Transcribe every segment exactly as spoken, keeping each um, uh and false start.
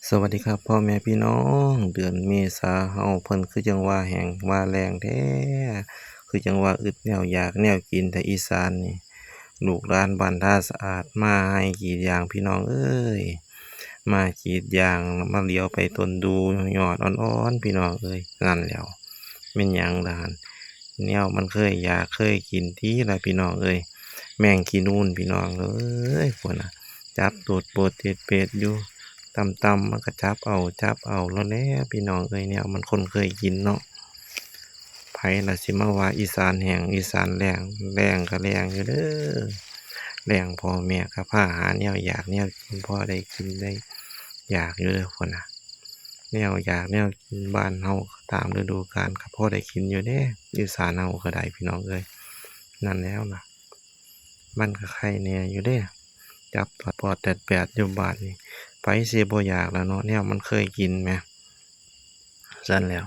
สวัสดีครับพ่อแม่พี่น้อง เดือนเมษาเฮาเพิ่นคือจั่งว่าแห้งว่าแล้งแท้ คือจั่งว่าอึดแนวอยากแนวกินแท้อีสานนี่ ลูกหลานบ้านท่าสะอาดมาไฮ่กรีดยางพี่น้องเอ้ย มากรีดยางมาเหลียวไปต้นดูยอดอ่อนๆ พี่น้องเอ้ย นั่นแหล้ว แม่นหยังล่ะหั่น แนวมันเคยอยากเคยกินติล่ะพี่น้องเอ้ย แมงขี้นูนพี่น้องเอ้ย พุ้นน่ะ จับโตดโปดเต็ดเปดอยู่ ต่ำๆ มันก็จับเอา จับเอาโลดแหล้วพี่น้องเอ้ย แนวมันคนเคยกินเนาะ ไผล่ะสิมาว่าอีสานแห้ง อีสานแล้ง แล้งก็แล้งอยู่เด้อ แล้งพ่อแม่ก็พาหาแนวอยากแนวกิน พอได้กินได้อยากอยู่เด้อพุ้นน่ะ แนวอยากแนวกินบ้านเฮาตามฤดูกาลก็พอได้กินอยู่เด้ อีสานเฮาก็ได้พี่น้องเอ้ย นั่นแหล้วล่ะ มันก็ไคแหน่อยู่เด้ จับตอดปอดแตดแปดอยู่บาดนี่ ไผสิบ่อยากล่ะเนาะ แนวมันเคยกินแหม ซั้นแหล้ว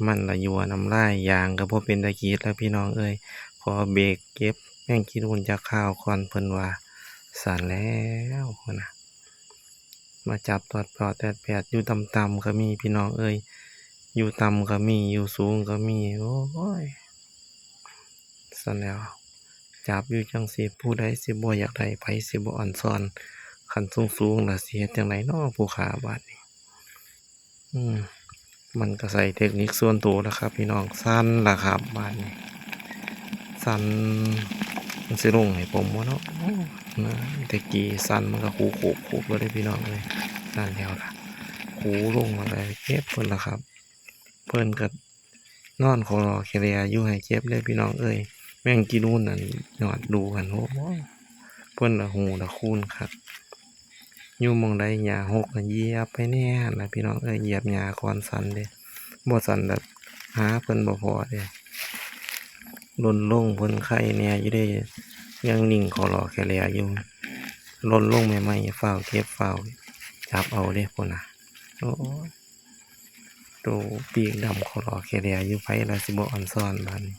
มันละยั่วน้ำลาย ยางก็บ่เป็นตากรีดแล้วพี่น้องเอ้ย ขอเบรกเก็บแมงขี้นูนจักคราวก่อน เพิ่นว่า ซั้นแหล้วพุ้นน่ะ มาจับตอดปอดแตดแปดอยู่ต่ำๆ ก็มีพี่น้องเอ้ย อยู่ต่ำก็มี อยู่สูงก็มี โอ้ย ซั้นแหล้ว จับอยู่จั่งซี้ ผู้ใดสิบ่อยากได้ ไผสิบ่อ่อนซ้อน คันสูงๆ ล่ะสิเฮ็ดจั่งใดน้อผู้ข้าบาดนี้ อืม มันก็ใส่เทคนิคส่วนตัวล่ะครับพี่น้อง สั่นล่ะครับบาดนี้ สั่น มันสิลงให้ผมบ่เนาะ โอ้ นะ แต่กี้สั่นมันก็คูโขกๆ เลยเด้อพี่น้องเอ้ย นั่นแหล้วล่ะ คูลงแล้วก็เก็บพุ้นล่ะครับ เพิ่นก็นอนขอรอแคแลอยู่ให้เก็บเด้อพี่น้องเอ้ย แมงขี้นูนนั่นยอดดูหั่น โอ้ย เพิ่นละฮู้ละคูณคัก อยู่หม่องใดหญ้าฮกก็เหยียบไปแหน่หั่นล่ะพี่น้องเอ้ย เหยียบหญ้าก่อนสั่นเด้ บ่สั่นละหาเพิ่นบ่พ้อเด้ หล่นลงเพิ่นไคแหน่อยู่เด้ ยังนิ่งขอรอแคแลอยู่ หล่นลงใหม่ๆ ฟ้าวเก็บฟ้าวจับเอาเด้พุ้นน่ะ โอ้ย โตปีกดำขอรอแคแลอยู่ ไผล่ะสิบ่อ่อนซ้อนบาดนี้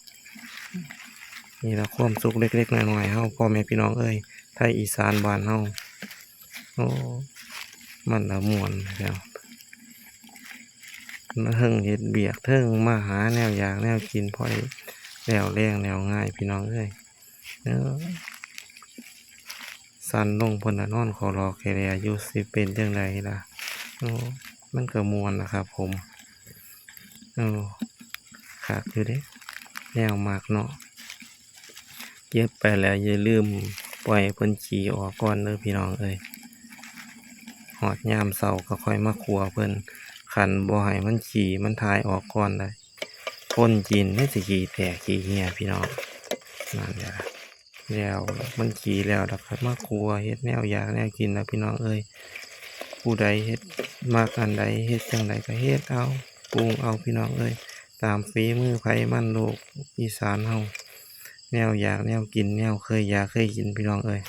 นี่ล่ะความสุขเล็กๆ น้อยๆ เฮา พ่อแม่พี่น้องเอ้ย ไทยอีสานบ้านเฮา โอ้ มันละม่วนแหล้ว เทิงเฮ็ดเวียก เทิงมาหาแนวอยากแนวกิน พอได้แล้วแลงแล้วง่ายพี่น้องเอ้ย เออ สั่นลงเพิ่นน่ะนอนขอรอแคแลอยู่ สิเป็นจั่งใดล่ะ โอ้ มันก็ม่วนล่ะครับผม โอ้ คักอยู่เด้ แนวมักเนาะ เก็บไปแล้วอย่าลืมปล่อยให้เพิ่นขี้ออกก่อนเด้อพี่น้องเอ้ย ฮอดยามเช้าก็ค่อยมาคั่วเพิ่น คันบ่ให้มันขี้มันถ่ายออกก่อนล่ะ คนกินมันสิขี้แตกขี้เหี่ยพี่น้อง นั่นแหละ แล้วมันขี้แล้ว แล้วก็มาคั่วเฮ็ดแนวอยากแนวกินล่ะพี่น้องเอ้ย ผู้ใดเฮ็ด มักอันใด เฮ็ดจั่งใดก็เฮ็ดเอา ปรุงเอาพี่น้องเอ้ย ตามฝีมือไผมัน โลกอีสานเฮา แนวอยากแนวกิน แนวเคยอยากเคยกินพี่น้องเอ้ย